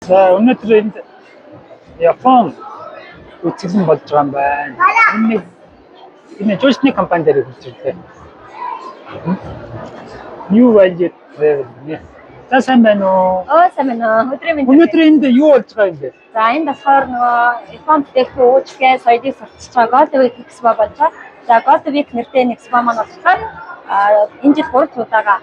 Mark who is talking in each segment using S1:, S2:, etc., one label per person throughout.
S1: За, өнөөдөр энд Япон үзэсгэлэн болж байгаа юм байна. Энэ нэг энэ жуулчны компани дээр хэлж ирлээ. New Value Travel нэ. За, сайн байна уу?
S2: Оо, сайн байна уу? Өдрийн мэнд.
S1: Өнөөдөр энд юу болж байгаа юм бэ?
S2: За, энд болохоор нөгөө Япон бүтээгдэхүүн үйлчилгээ соёлыг сурталчилж байгаа Gold Week Expo болж байгаа. За, Gold Week нэртэй энэ expo маань болохоор энэ жил 3 дахь удаага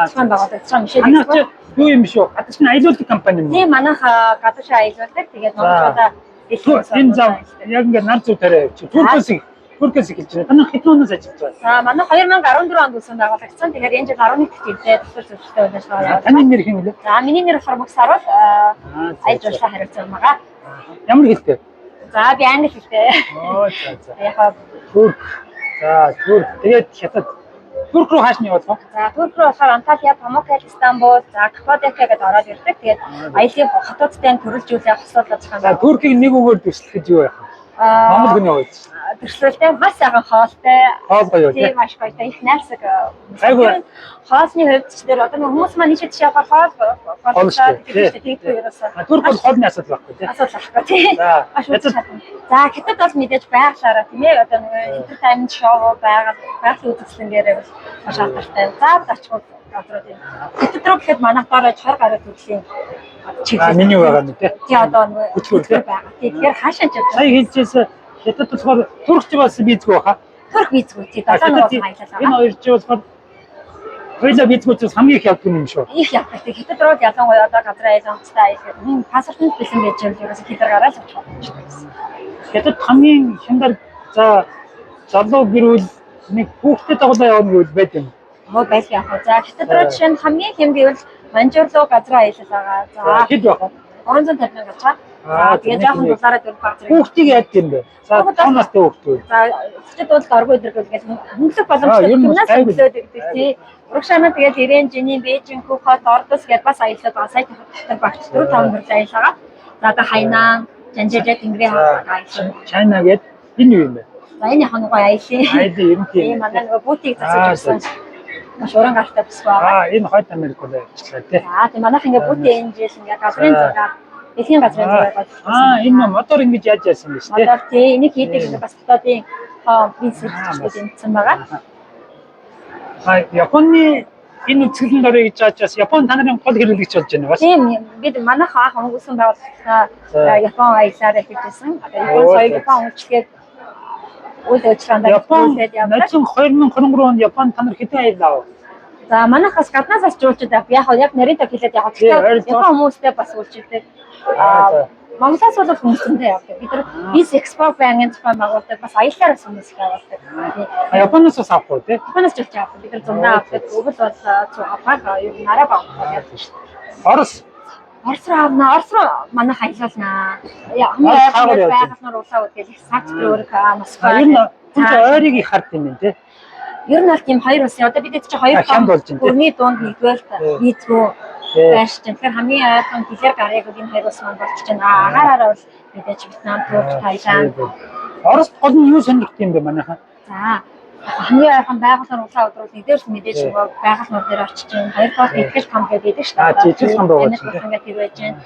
S2: зохион байгуулагдсан Мишель
S1: Манайх
S2: Expo.
S1: чи юу юм шүү? Гадагш нь аялуулдаг компани юм уу?
S2: Тийм, манайх гадууш аялуулдаг. Тэгээд монголчуудаа дэлхийн
S1: Энэ зав яг ингээд нар зүй тариа явчих. Туркээс эхэлж байна. Танай хэдэн оноос ажиллаж байгаа?
S2: За, манай 2014 онд үүсгэн байгуулагдсан. Тэгэхээр энэ жил 11 дахь жилдээ төсөл зөвшөлттэй үйл ажиллагаа явуулсан.
S1: Таны нэр хэн гэлээ?
S2: За, миний нэр болохоор Мөкс Саруул, аялал жуулчлалаа хариуцсан байгаа.
S1: Ямар хэлтэй?
S2: За, би англи хэлтэй.
S1: Оо, за.
S2: Яг
S1: Турк. За, Турк. Тэгээд Хятад. Турк руу хааш нь явах вэ?
S2: За, Турк руу болохоор Анталия, Памуккале, Истанбул, за, Каппадокия гэдээ ороод ирдэг. Тэгээд аялын хотуудтай төрөлжүүлээ хосуулаад зохион
S1: За, Туркийг нэг үгээр дүрслэхэд юу байх вэ? Монгол хүний хувьд.
S2: Төрслөлтэй маш сайхан хоолтой.
S1: Хоол гоё юу, тий?
S2: Тийм, маш гоё. Их найрсаг.
S1: Айгүй.
S2: Ер нь хоолны хувьд ч тэр одоо нэг хүмүүс маань нийшээ тийш явахаар хоол
S1: Хоол шүү дээ,
S2: гэдэг шүү дээ. Тэгдэггүй ерөөсөө.
S1: А, Турк бол хоолны асуудал байхгүй, тий?
S2: Асуудал байхгүй, тий.
S1: За,
S2: Маш
S1: Хятад.
S2: үзэж чадна. За, Хятад бол мэдээж байглаараа, тийм ээ, одоо нэг entertainment show, байгаль байгалийн үзэсгэлэнгээр бол маш алдартай. Заавал очихвол газрууд юм. Хятад руу гэхэд манайх доор 20 гаруй төрлийн
S1: А, меню байгаа юм, тий?
S2: Тий, одоо нэг
S1: Хөтөлбөр, тий?
S2: байгаа. Тий, тэгэхээр хаашаа ч явж
S1: Сая хэлжээс Хятад болохоор Туркч бас визгүй баха.
S2: Турк визгүй, тий, 7 нэг бол аялал
S1: Энэ
S2: байгаа.
S1: хоёр чи болохоор хоёлаа визгүй ч бас хамгийн их явдаг юм шүү.
S2: Их явдаг. Тий, Хятад руу ялангуяа одоо газрын аялал онгоцтой аялал гэдэг. Паспортод бэлэн байж байвал ерөөсөө тэд нар гараад очих боломжтой гэсэн.
S1: Хятад хамгийн хяндар, за, залуу гэр бүл нэг хүүхдэд дагуулаа явна гэвэл байд юм.
S2: Хөө байл явах уу. За, Хятад руу жишээ нь хамгийн хэм гэвэл Манжуур руу газрын аялал байгаа.
S1: За,
S2: За,
S1: хэд байх вэ?
S2: 350 мянга гэж байгаа.
S1: Аа,
S2: За, тэгээ жоохон дулаараа дөрөв баг зэрэг.
S1: Хүүхдийг яад юм бэ? За,
S2: Хүүхэд
S1: 5 настай хүүхдүүд.
S2: За, өчтөд бол доргүй өдөргөл гэж хөнгөлөх
S1: Аа,
S2: боломжтой
S1: ер нь
S2: гимназ
S1: гайгүй.
S2: хөнгөлөөд ирдэг, тий. Урагшаанаа тэгээд Ирэн, Жинийн, Бээжин, Хүүхот, Ордос гэдээ бас аялал байгаа. Сая дотор багц 4 5 мөрөл аялал байгаа. За, одоо Хайнан, Жанжижа, Тэнгэрийн хаалга аялал.
S1: Чайна гээд энэ юу юм бэ?
S2: За, энэ яг нэг гоё аялын.
S1: Аялын ерөнхий.
S2: Тийм, манай нөгөө бутик засаж өгсөн. Маш уран гартай бүс байгаа.
S1: Аа, энэ Хойд Америк болоо явчихлаа, тий.
S2: За, тийм, манайх ингээ бутик энэ жил ингээ газрын зураг, дэлхийн газрын зураг болж
S1: Аа, энэ мотор ингэж яаж яасан бэ, тий?
S2: Мотор, тий, энийг хийдэг ингээ бас дотоодын бизнес хэрэгжүүлэлт дэмжсэн байгаа.
S1: А, Японы энэ үзэсгэлэнд орё гэж яаж бас Япон та нарын гол хэрэглэгч болж байна бас.
S2: Тийм, бид манайх анх өнгөрсөн байгууллагаа Япон аяллаар эхэлж байсан. Одоо Япон соёл, Япон үйлчилгээд үйл ажиллагаанд
S1: Япон
S2: төлөвлөд явдаг.
S1: ноцон 2023 онд Япон та нар хэдэн аялал авав?
S2: За, манайх бас гаднаас бас жуулчид авах. Яг яг нарийн тав хэлээд яг
S1: Тий,
S2: тэгэхээр
S1: ойролцоогоор.
S2: Япон хүмүүстэй бас үйлчилдэг.
S1: За.
S2: Монголоос бол хүмүүс зөндөө явдаг. Бид нар Biz Expo байнгын зохион байгуулдаг. Бас аяллаар бас хүмүүс их явуулдаг. Тий.
S1: А, Японоос бас авахгүй, тий?
S2: Японоос жуулч авдаг. Бид нар зундаа авдаг. Өвөл бол зүг авах ер нь нараа баг.
S1: Орос.
S2: Орос руу авна. Орос руу манайх аялуулнаа. Яа, хамгийн
S1: Орос
S2: ойрхон
S1: хаагур явж
S2: байгаль нуур улаан үд гэх Санкт Петербург, Москва.
S1: А, ер нь хүн
S2: За,
S1: чинь ойрыг их хард юм байна, тий?
S2: Ер нь бол тийм хоёр улсын одоо бид чинь хоёр
S1: А, хямд болж байна, тий?
S2: гүрний дунд нэгдүгээр нийцгүү байршиж байна. Тэгэхээр хамгийн ойрхон дэлгэр гарыг энэ хоёр улс маань болчихж байна. Агаараараа бол мэдээж Вьетнам, Турк, Таиланд.
S1: Орос гол нь юу сонирхдаг юм бэ манайхаа?
S2: За, хамгийн ойрхон байгаль улаан өдрүүд нэгдүгээр л мэдээж нөгөө байгаль нуур дээр очиж байна. Хоёрдугаар итгэл том гэдэг байдаг шүү дээ.
S1: Аа, тий, итгэл том байгаа
S2: Итгэл том гэдэг байж байна.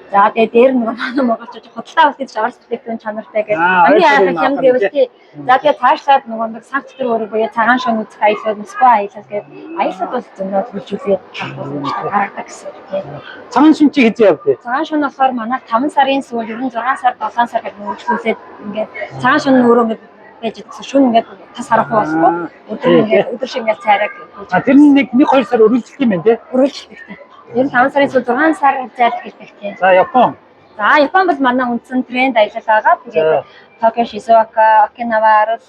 S2: За, тэгээ дээр нөгөө манай монголчууд худалдаа авалт гэж Орос бүтээгдэхүүн чанартай гэдэг.
S1: Аа,
S2: Хамгийн
S1: ойр
S2: ойрхон
S1: юм
S2: хямд
S1: авах
S2: гэвэл
S1: юм,
S2: тий. За, тэгээ цаашлаад нөгөө нэг Санкт Петербург буюу цагаан шон үзэх аялал, Москва аялал гэдэг аялал бол зөндөө төлжүүлээд авах боломжтой гаргадаг гэсэн үг, тий.
S1: Цагаан шин чи хэзээ явдээ?
S2: Цагаан шон болохоор манайх 5 сарын сүүл, ер нь 6 сар, 7 сар гэдэг мөрөглүүлээд ингээд цагаан шон өөрөө ингээд байж байгаа гэсэн. Шүн ингээд тас харахгүй болохгүй. Өдөр
S1: Тий,
S2: ингээд өдөр шиг ингээд цайраг
S1: А, тэр нь нэг нэг 2 сар өргөлжлөх юм байна, тий?
S2: өргөлжлөлттэй. Ер нь 5 сарын сүүл, 6 сар хавцаад эхэлдэг, тий.
S1: За, Япон.
S2: За, Япон бол манай үндсэн тренд аялал байгаа. Тэгээд Токио, Шизуока, Окинава, Арал,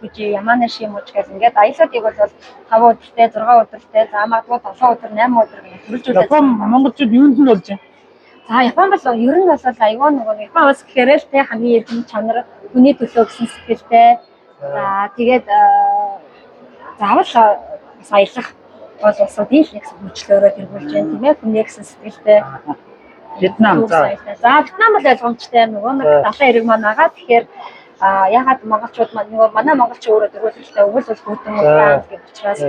S2: Фужи, Яманаши мужи гэх ингээд аяллуудыг бол 5 өдөртэй, 6 өдөртэй, за, магадгүй 7 өдөр, 8 өдөр гэх төрөлжүүлээд.
S1: Япон монголчууд юунд нь болж байна?
S2: За, Япон бол ер нь бол айгүй нөгөө Япон улс гэхээр л те хамгийн эрхэм чанар, хүний төлөө гэсэн сэтгэлтэй. За, тэгээд заавал бас аялах бол улсуудын л нэг хөгжлөөрөө тэргүүлж байна, тийм ээ, хүний гэсэн сэтгэлтэй.
S1: Вьетнам, за.
S2: За, Вьетнам бол ойлгомжтой нөгөө нэг далайн эрэг маань байгаа. Тэгэхээр ягаад монголчууд маань нөгөө манай монголч өөрөө дөрвөлтэй өвөл бол хүйтэн улаан гэх учраас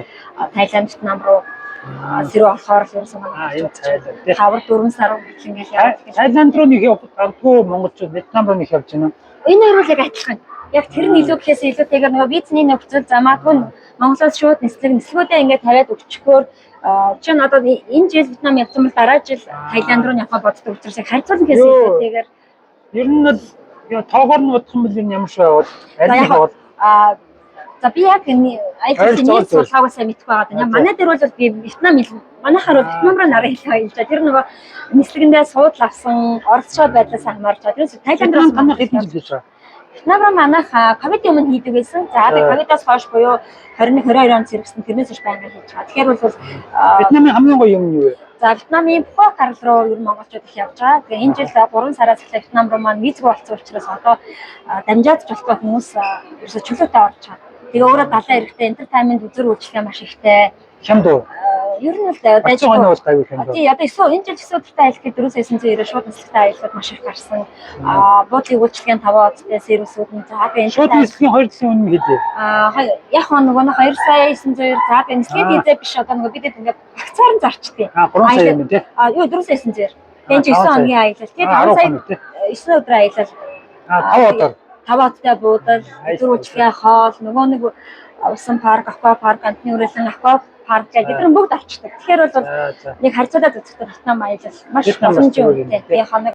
S2: Таиланд, Вьетнам руу сэрүү болохоор л ерөөсөө
S1: Аа, энэ Тайланд тий.
S2: 5 4 сар хүртэл ингээл яваад гэх.
S1: Тайланд руу нэг явах гардгүй монголчууд Вьетнам руу нэг явж байна.
S2: Энэ хоёр бол яг адилхан. Яг тэр нь илүү гэхээс илүүтэйгээр нөгөө визний нөхцөл за магадгүй Монголоос шууд нислэг нислэгүүдээ ингээд тавиад өгчхөөр чинь одоо энэ жил Вьетнам явсан бол дараа жил Таиланд руу явах боддог учраас яг харьцуулна гэхээс илүүтэйгээр
S1: Ер нь бол яа, тоогоор нь бодох юм бол энэ ямар шиг байвал аль
S2: За
S1: нь
S2: яг
S1: бол
S2: а за би яг энэ аялал нийт судалгааг сайн мэдэхгүй байгаа даа. Манай дээр бол би Вьетнам манайхаар бол Вьетнам руу нарийн илүү аялж байгаа. Тэр нөгөө нислэгэндээ суудал авсан оролцоо байдлаас хамаарч байгаа. Тэрнээс Таиланд руу
S1: Вьетнам танах хэдэн жил хийж байгаа?
S2: Вьетнам руу манайх ковидын өмнө хийдэг байсан. За тэгээ ковидоос хойш буюу 21 22 он зэрэгсэн тэрнээс хойш байнга хийж байгаа. Тэгэхээр бол
S1: Вьетнамын хамгийн гоё юм нь юу вэ?
S2: За Вьетнамын Пхуак арал руу ер нь монголчууд их явж байгаа. Тэгээ энэ жил 3 сараас эхлээд Вьетнам руу маань визгүй болсон учраас одоо дамжаад ч болохгүй хүмүүс ерөөсө чөлөөтэй орж байгаа. Тэгээ өөрөө далайн эрэхтэй entertainment үзэр үйлчлэгээ маш ихтэй.
S1: Хямд уу?
S2: Ер нь бол
S1: Бацсан хоног бол гайгүй хямд.
S2: Тий, одоо 9 энэ жил 9 өдөртэй аялал гэхэд 4990 шууд нислэгтэй аяллууд маш их гарсан. Буудлын үйлчилгээний 5 одтой сервисүүд нь за тэгээ
S1: Шууд нислэгийн хоёр талын үнэ нь хэд вэ?
S2: Яг нөгөө нь 2 сая 900 за тэгээ нислэгийн хийзээ биш одоо нөгөө бидэд ингээд багцаар нь зарчдیں۔
S1: 3 сая юм тий.
S2: Юу 4 сая 900. Тэгээ энэ 9 хоногийн аялал. Тэгээ 5 сая 9 өдрийн аялал.
S1: 5 одоор.
S2: 5 одтой буудал, үзэр үйлчилгээ хоол, нөгөө нэг усан парк, аква парк, амтны хүрээлэн аква парк гэх бид нар бүгд авчдаг. Тэгэхээр бол нэг харьцуулаад үзэхдээ Вьетнам аялал маш боломжтой үнэтэй. Тэгээ хоног